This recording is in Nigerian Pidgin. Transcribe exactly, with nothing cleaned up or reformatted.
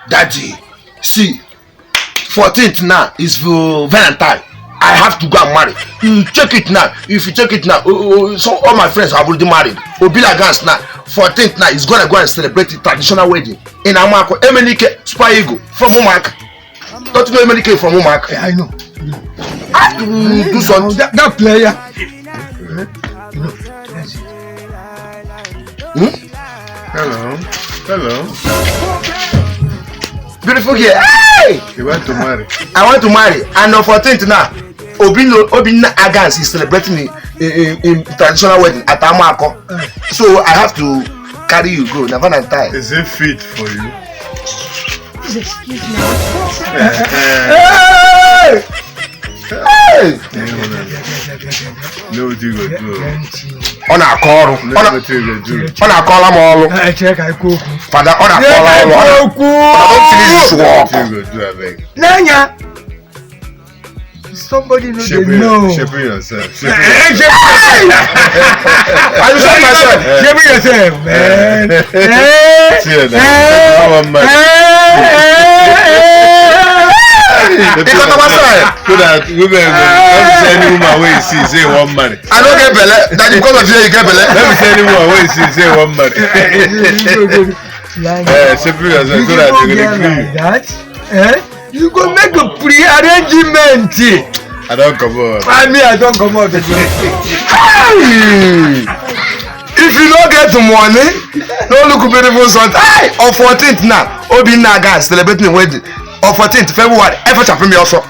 Daddy, see, fourteenth now is for Valentine. I have to go and marry. You check it now. If you check it now, oh, oh, oh, so all my friends have already married. Obila Gans now, fourteenth now is gonna go and celebrate the traditional wedding in Amako. Emenike, Super Eagle, from Umak. Don't you know Emenike from Umak? I know. I have to do something. That, that player. Hmm? Hello. Hello. Beautiful girl. Hey! You want to marry? I want to marry. And on fourteenth now, Obino, Obinna Agans is celebrating in, in, in traditional wedding at Amako. So I have to carry you go. Na Valentine. Is it fit for you? Please excuse me. Hey! Hey! No, what you go do? Ọ na-akọ ọrụ. Ọ na-akọla m ọrụ. Fada, ọ na-akọla ọrụ. Ọ na-akọla ọrụ. N'anya. Somebody no dey know. Shebi yourself. Shebi yourself. I show myself. Shebi yourself, man. See you there. One man. Because of myself. So that women go, don't say any woman wey you see say one man. I don't get belle. That because of you, you get belle. Let me say any woman wey you see say one man. Eh, shebi yourself. So that they go dey gree you. Eh? You go make a pre-arrangement. I don't come out. I mean, I don't come out again. Hey! If you don't get the money, no look beautiful son. Hey! On fourteenth now, Obinna Agans celebrating wedding. On fourteenth February, ever chapin me also.